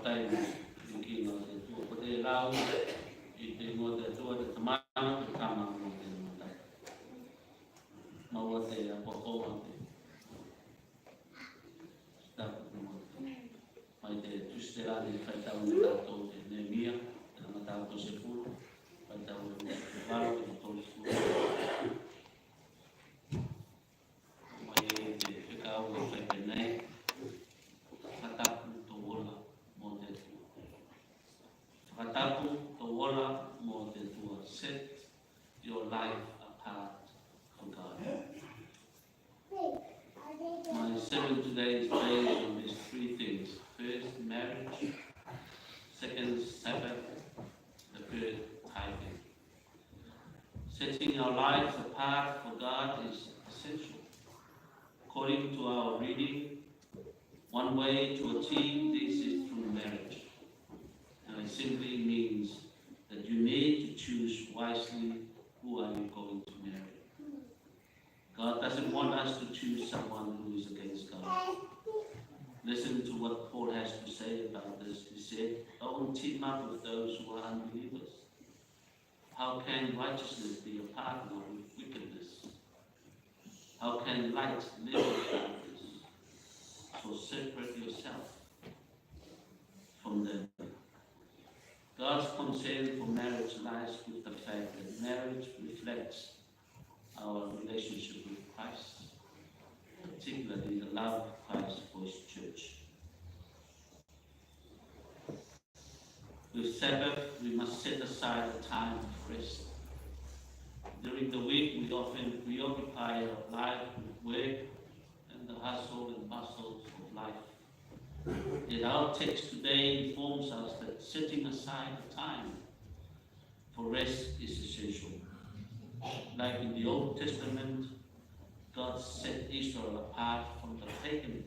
Fakatai i te kiga o te Atua. Ko te lau i te igoa o te Atua, te Tamana, te Tama mo te Atua Matai. Maua te akoakoga o te tapu. Mai te tusi telā ne faitau ne tatou te Neemia, te mataupu e sefulu, faitau ne te valu ki te tolusefulu. Mai te fekau e fai penei: Fakatapu tou ola mo te Atua. Fakatapu tou ola mo te Atua. Set your life apart for God. My sermon today is based on these three things. First, marriage. Second, Sabbath. The third, tithing. Setting our lives apart for God is essential. According to our reading, one way to achieve this is through marriage. And it simply means that you need to choose wisely who are you going to marry. God doesn't want us to choose someone who is against God. Listen to what Paul has to say about this. He said, "Don't team up with those who are unbelievers. How can righteousness be a partner with wickedness? How can light live in darkness? So separate yourself from them." God's concern for marriage lies with the fact that marriage reflects our relationship with Christ, particularly the love of Christ for his church. With Sabbath, we must set aside a time of rest. During the week, we often preoccupy our life with work and the hustle and bustles of life. Yet our text today informs us that setting aside a time for rest is essential. Like in the Old Testament, God set Israel apart from the pagan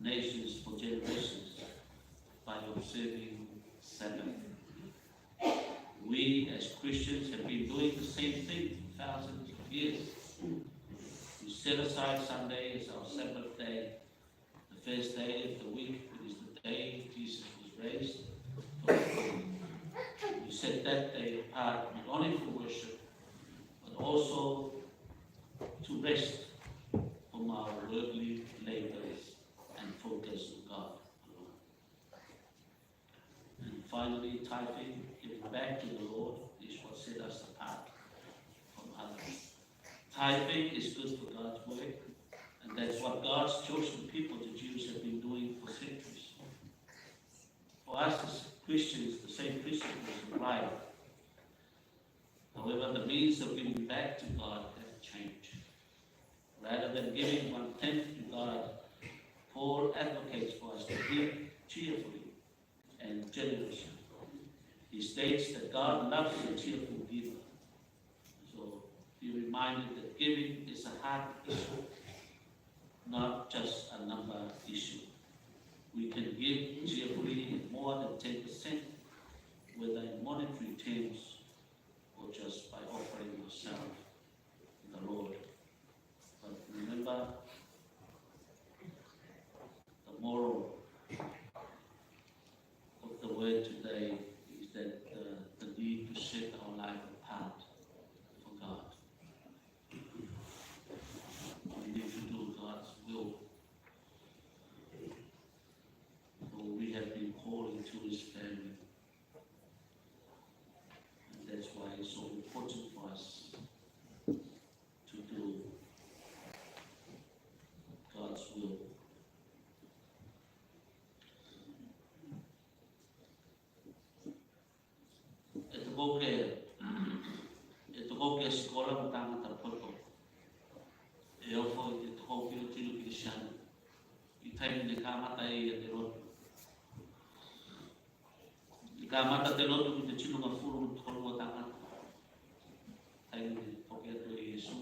nations for generations by observing Sabbath. We as Christians have been doing the same thing for thousands of years. We set aside Sunday as our Sabbath day, the first day of the week. It is the day Jesus was raised. We set that day apart not only for worship, but also to rest from our worldly labors and focus on God alone. And finally, tithing, giving back to the Lord, is what set us apart from others. Tithing is good for God's work, and that's what God's chosen people, the Jews, have been doing for centuries. For us as Christians, the same principles apply. However, the means of giving back to God have changed. Rather than giving one-tenth to God, Paul advocates for us to give cheerfully and generously. He states that God loves a cheerful giver. So be reminded that giving is a heart issue, not just a number issue. We can give cheerfully in more than ten percent, whether in monetary terms or just by offering ourselves to the Lord. But remember, the moral of the word today is that, uh, the need to set our life apart for God. We need to do God's will. For we have been called into his family. And that's why it's so important for us to do God's will. E tokouke, e tokouke sikola mo tagata poto e ofo i te tokouke o tino Kerisiano i taimi ne kamata ei a te lotu. Ne kamata te lotu ki te tino gafulu mo tolu a tagata. Taimi ne foki atu e Iesu.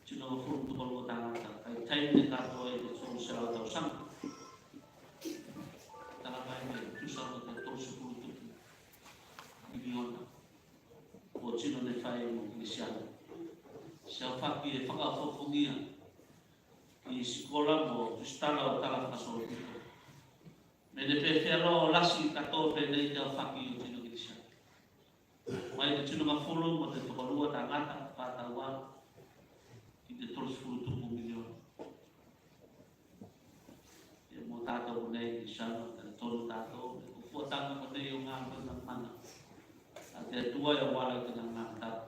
Tino gafulu mo tolu a tagata, kae taimi ne katoa i te tolu selau tausaga. Tala mai me tusa mo te tolusefulu tupu miliona o tino ne fai mo Kerisiano. Se aofaki e fakaofofogia i sikola mo tusitala o tala fakasolopito. Tenei pefea loa o lasi katoa penei te aofaki o tino Kerisiano. Mai te tino gafulu ma te tokolua tagata fakataualo ki te tolusefulu tupu miliona. Ia mo tatou konei Kerisiano, talitonu tatou, ko fuataga konei o galuega mana a te Atua e auala i te Agaga Tapu.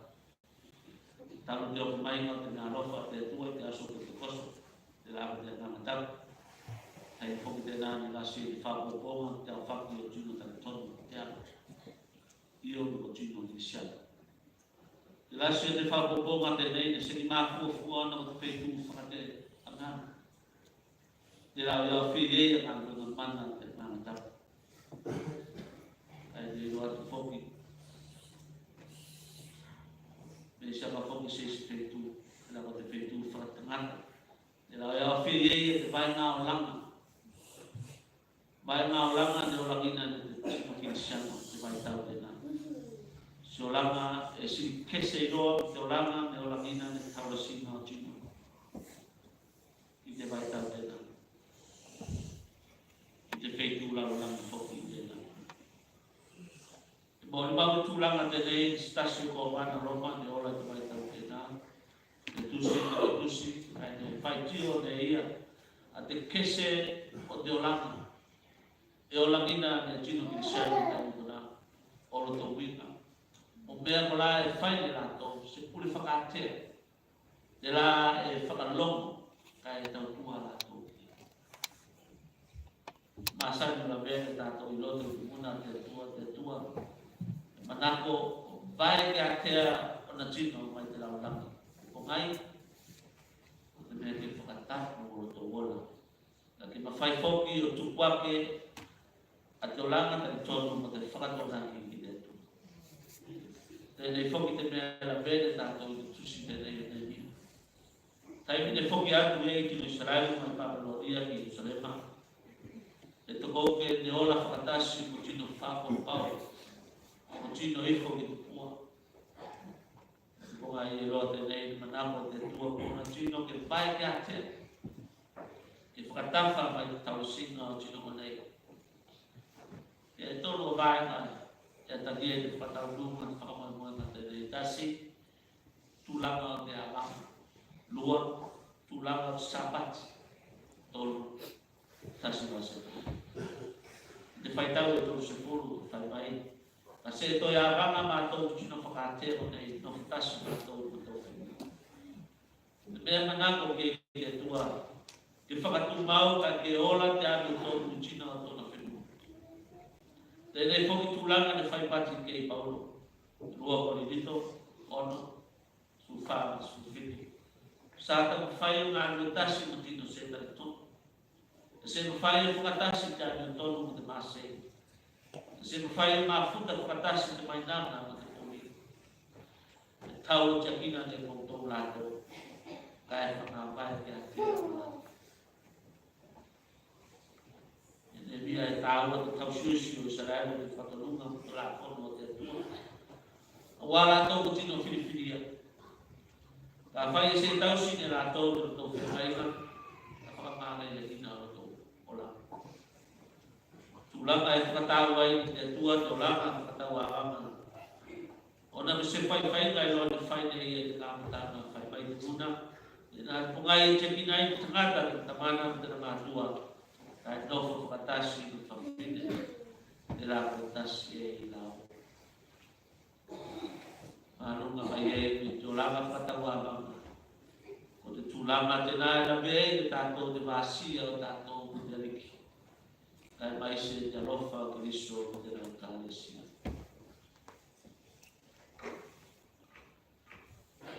Talu te oko mai o te meaalofa a te Atua i te aso o Penitekoso, telā ko te Agaga Tapu. Kae foki tenā ne lasi e te fakapopoga te aofaki o tino talitonu o te Alo. Io, ko tino Kerisiano. Te lasi o te fakapopoga tenei ne seki mafuafua ona ko te feitu fakateagaga. Telā e aofia i ei a galuega mana a te Agaga Tapu. Kae te iloa atu foki me se ava foki se isi feitu, telā ko te feitu fakatagata. Telā e aofia i ei a te vaega olaga. Vaega olaga ne olagina ne te tino Kerisiano, te vaitau tenā. Se olaga e sili kese iloa te olaga ne olagina ne te taulasiga o tino i te vaitau tenā, i te feitu lalolagi foki tenā. E molimau te tulaga tenei i se tasi o kovana Roma ne ola i te vaitau tenā. Ne tusi, ne tusi, kae ne faitio ne ia a te kese o te olaga e olagina ne tino Kerisiano i taimi konā, o loto uiga, o mea kolā e fai ne latou, se pule fakatea. Telā e fakalogo kae tautua latou. Masani o lavea ne tatou i loto i te muna a te Atua, te Atua e manako o vaekeatea ona tino mai te lalolagi. Ko gai, ko te mea ke fakatapu o lotou ola. Kae ke mafai foki o tupu ake a te olaga talitonu mo te fakatokanaki ki te Atua. Tenei foki te mea e lavea ne tatou i te tusi tenei o Neemia. Taimi ne foki atu ei tino Isaraelu mai Papelonia ki Ierusalema, e tokouke ne ola fakatasi mo tino fakapaopao, mo tino ifo ki tupua. Ko gai e iloa tenei ne manako te Atua ko ona tino ke vaekeatea, ke fakatafa mai te taulasiga o tino konei. E tolu a vaega e atagia i te fakataunuuga, fakamoemoega tenei. Tasi, tulaga o te avaga. Lua, tulaga o te Sapati. Tolu, tasi vase. I te faitau e tolusefulu e fai mai, kae se toe avaga matou i tino fakatea konei, nofo tasi matou mo tou fenua. Te mea e manako ki ei te Atua, ke fakatumau kae ke ola te amiotonu i tino o tona fenua. Tenei foki tulaga ne fai pati ki ei Paulo, Lua Kolinito ono, sefulu fa, sefulu fitu. Sa taumafai o galue tasi mo tino se talitonu. E se mafai o fakatasi te amiotonu mo te masei. E se mafai o mafuta fakatasi te mainaga mo te poli. E tau o tiakina ne koutou latou, kae fakavaekeatea. E Neemia e taua te tausiusi o Isaraelu i te fakatonuga mo te tulafono a te Atua. Auā latou ko tino filifilia. Kafai e se tausi ne latou i lotou feagaiga, ka fakamagaileina lotou ola. Tulaga e fakatau ai te Atua te olaga fakatauavaga. Ona me se faifaiga e iloa ne fai ne ia i te kamataga, fai mai te muna, ina pogai e tiakina ai te tagata ki te tamana mo tena matua, kae nofo fakatasi mo te fafine, telā ko tasi ei i lalo. Maluga mai ei te olaga fakatauavaga. Ko te tulaga tenā e lavea ei ne tatou te vasia o tatou mo te Aliki, kae maise te alofa o Keriso mo tena Ekalesia.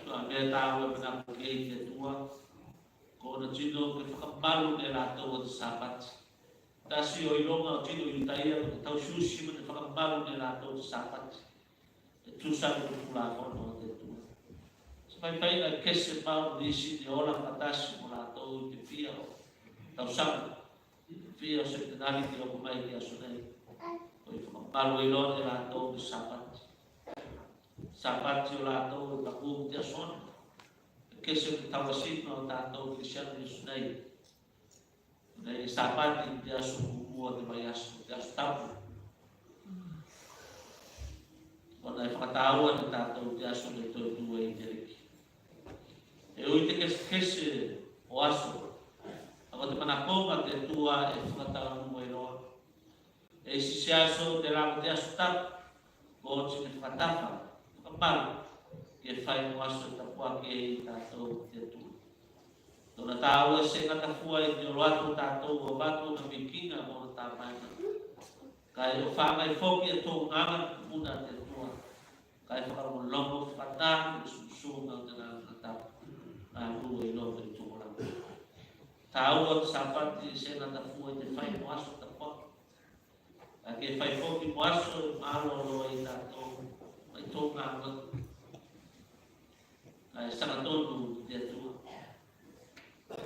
Ko a mea tāua e manako ki ei te Atua, ko ona tino ke fakamalu ne latou o te Sapati. Tasi o iloga o tino Iutaia ko te tausiusi mo te fakamalu ne latou o te Sapati. E tusa mo te tulafono a te Atua. Se faifaiga e kese mau mo nisi ne ola fakatasi mo latou i te fia o tausaga, fia o setenari ke oko mai ki aso nei. Koi fakamalu eiloa ne latou o te Sapati. Sapati o latou e taku mo te aso ona. E kese mo te tauasiga o tatou Kerisiano i aso nei. Nei e Sapati i te aso muamua o te vaiaso. tāua ne tatou te aso ne toe tu ei te Aliki. E ui te kesekese o aso, a ko te manakoga te Atua e fakataunu eiloa. E isi se aso telā ko te Aso Tapu, ko oti ne fakatafa, fakamalu, ke fai mo aso e tapuaki ei tatou te Atua. Tona tāua e se gata fua i te olo atu o tatou o avatu ona vikiga mo ona tamaega. Kae o fagai foki e tou agaga ki muna te Atua. Kae fakalogologo fakanā ki te susuga o te Agaga Tapu. Galue i loto i tupulaga. Tāua te Sapati e se gata fua i te fai mo aso tapuaki. Kae ke fai foki mo aso e mālōlō ei tatou mai tou agaga. Kae saga tonu te Atua.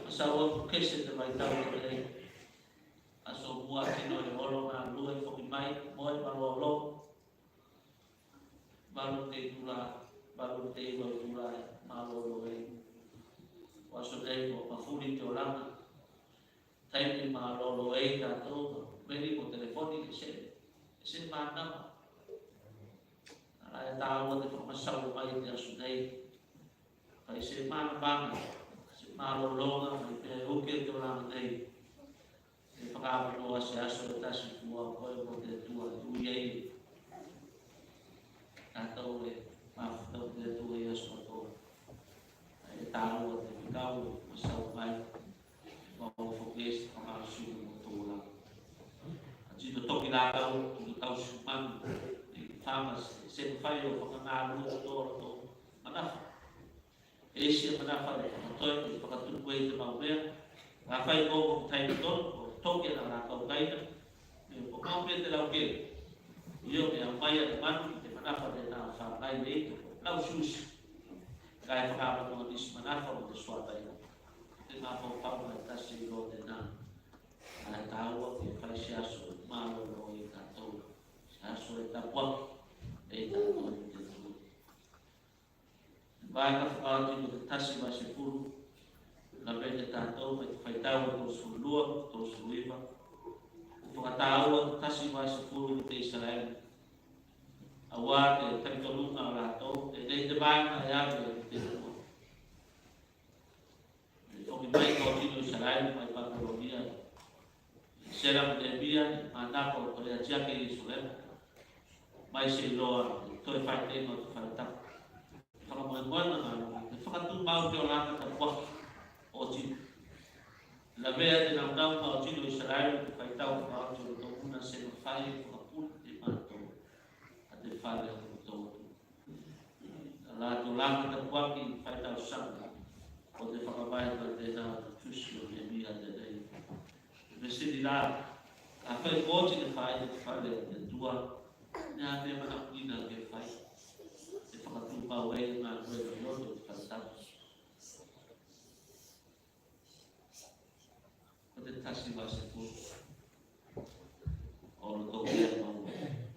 Masau aku kese te vaitau tenei. Aso Mua tino e olo, galue foki mai, moe mālōlō. Valu te itula, valu te iva itula e mālōlō ei. O aso nei ko mafuli te olaga. Taimi mālōlō ei tatou, meli ko telefoni e se, e se manava. Ala e tāua te fakamasau mai te aso nei. Fai se manavaga, se mālōlōga mai pea e uke te olaga nei. E fakaavanoa se aso e tasi fua koe mo te Atua e ui ei tatou e mafuta mo te Atua i aso katoa. Ae tāua te fekau e masau mai. Mau foki ei se fakamalosi mo tou olaga. A tino toki lakau, tino tausi manu, i faga se, se fai o fakagalue katoa o tou manafa. E isi a manafa e fakatoe, e fakatupu ei te mau mea. Kafai ko ko taimi tonu, ko toki ana lakau kaina. Me ko mau mea te laukele. Io, me aumai ana manu ki te manafa tenā fagai ei, lau susi. Kae fakaavanoa nisi manafa mo te suā kaina. Te mafaufau mai tasi loa tenā. Ae tāua ke fai se aso mālōlō ei tatou. Se aso e tapuaki ei tatou te Atua. Vaega fakaoti ko te tasi vae sefulu. Lavea ne tatou mai te faitau e tolusefulu lua, tolusefulu iva. Ko fakatāua te tasi vae sefulu ko te Isalaelu. Auā te talitonuga o latou, e nei te vaega e ave ki te Atua. E foki mai ko tino Isalaelu mai Papelonia. Esera mo Neemia, manako ko le atiake i Ierusalema. Mai se iloa, toe faitega o te fale tapu. Fakamoemoega, te fakatumau te olaga tapuaki o tino. Lavea te naunauga o tino Isalaelu, faitau fakaoti o loto muna se mafai o fakapule te matou a te fale o loto atu. A latou olaga tapuaki faitausaga, ko te fakavaega tenā o te tusi o Neemia tenei. Vesili la, kafai ko oti ne fai te fale o te Atua, ne a mea manakogina ke fai. E fakatumau ei a galuega i loto o te fale tapu. Ko te tasi vae sefulu. O lotou mea mau.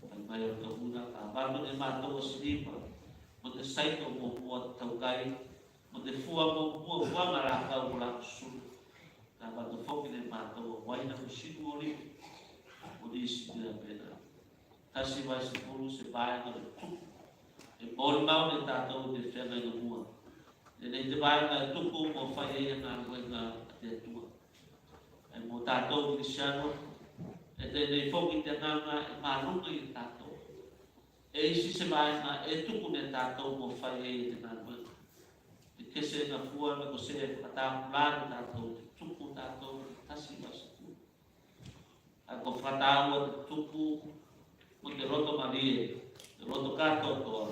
Fai mai o lotou muna, ka avatu ne matou o siliva mo te saito muamua o te taukai, mo te fua muamua o fuaga lakau mo lakou sulu. Ka avatu foki ne matou o uaina mo sinu o olive mo nisi mea penā. Tasi vae sefulu se vaega o le tuku. E molimau ne tatou i te feagaiga mua. Tenei te vaega e tuku mo fai ei a galuega a te Atua. Ae mo tatou Kerisiano, e tenei foki te agaga e maluga i a tatou. E isi se vaega e tuku ne tatou mo fai ei a te galuega. Te kesega fua me ko se fakatapulā ne tatou, te tuku tatou, tasi vae sefulu. Ae ko fakatāua te tuku mo te loto malie, te loto katoatoa.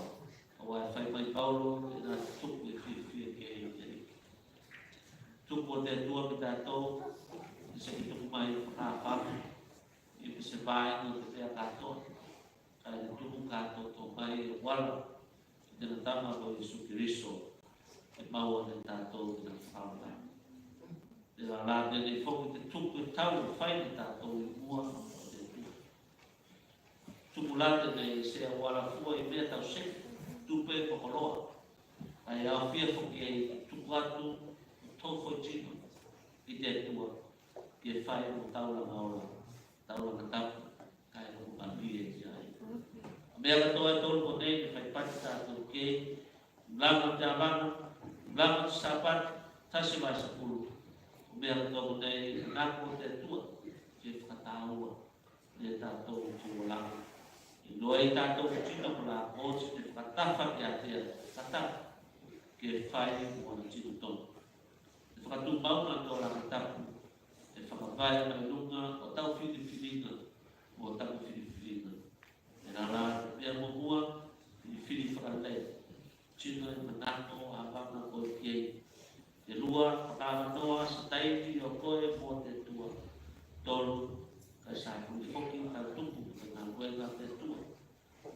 Auā e fai mai Paulo, tenā te tuku e fiafia ki ei te Aliki. Tuku o te Atua ki tatou, e seki tuku mai fakafamu, i se vaega o te mea katoa. Kae tuku katoatoa mai e auala i tena Tama ko Iesu Keriso, e maua ne tatou tena fakaola. Tela la tenei foki te tuku e tau e fai ne tatou i mua o te Atua. Tuku la tenei e se auala fua i mea tau seki, tupe mo koloa. Kae aofia foki ei te tuku atu o tou foitino i te Atua, ke fai mo taulaga ola, taulaga tapu, kae loto malie ki a ia. A mea katoa e tolu konei ne fai tatou ki ei, laga te avaga, laga te Sapati, tasi vasefulu. Mea katoa nei, manako te Atua ke fakatāua ne tatou tino olaga. Iloa i tatou tino kolā ko oti te fakatafa ki a te Atua, fakatafa ke fai mo ana tino tonu. Te fakatumau na tō laka tapu, te fakavae mai luga o tau filifiliga mo taku filifiliga. E lala te mea muamua, filifili fakalei. Tino e manako avaga koe ki ei. Te lua, fakaavanoa se taimi o koe mo te Atua. Tolu, kae sapuni foki tau tupu mo te galuega a te Atua.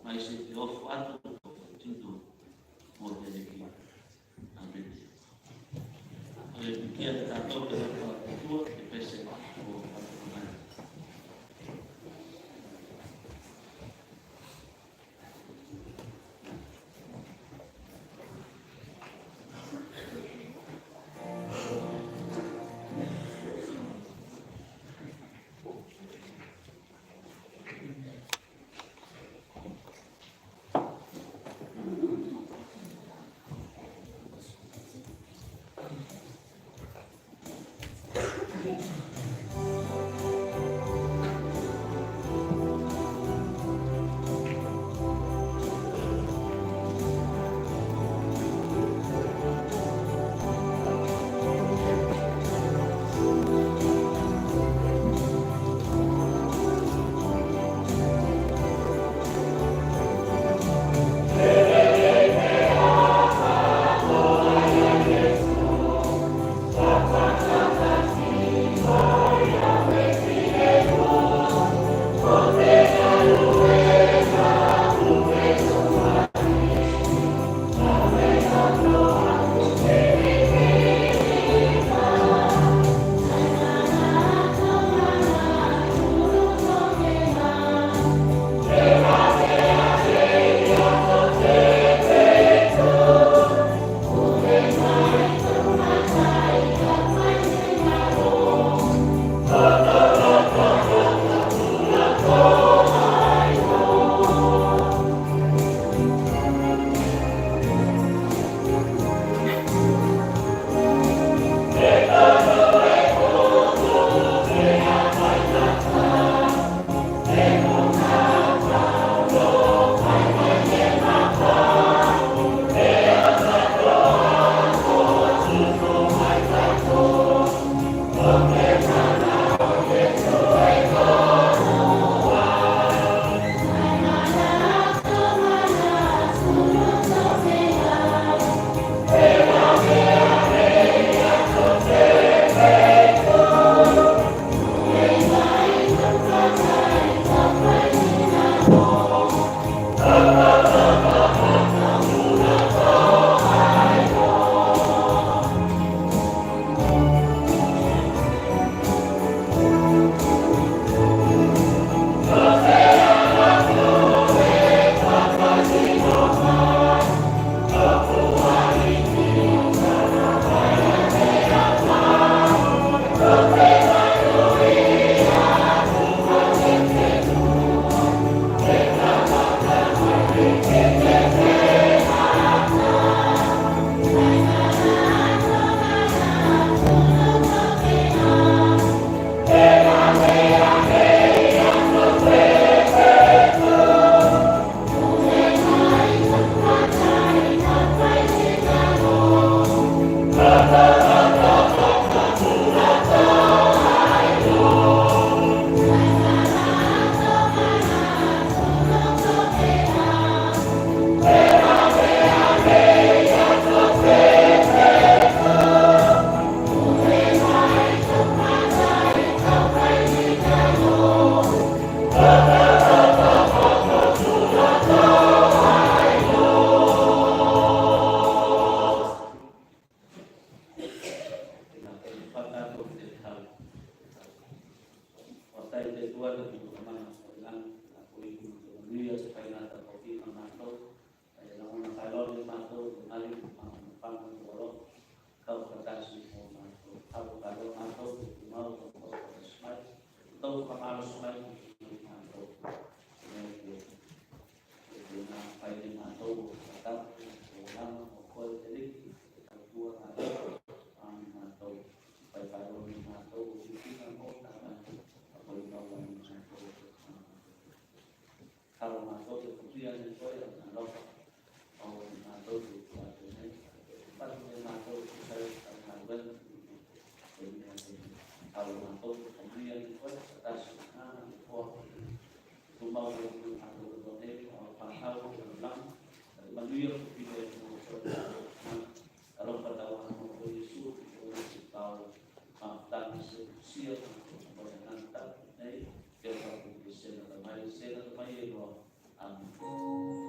Maise te ofo atu o tino mo te Aliki. Amene. Ko le pikia te tatou te ofo atu o te pese o atu mai. Ia ne koe a alofa. Au a matou te tuatua nei. Patu ne matou te kai a matou. Te mea te au a matou te kamuia ne koe a tasi a na ne koa. Tumau e tu a matou te nei a fanau o te lama. Te manuia ko pile e mo koe a matou. Alofa tau a matou Iesu ki koe te tau. Mafutaga se kusia a matou koe a nata nei. Ke o taku ke sena tamai sena tamai e loa. Amen.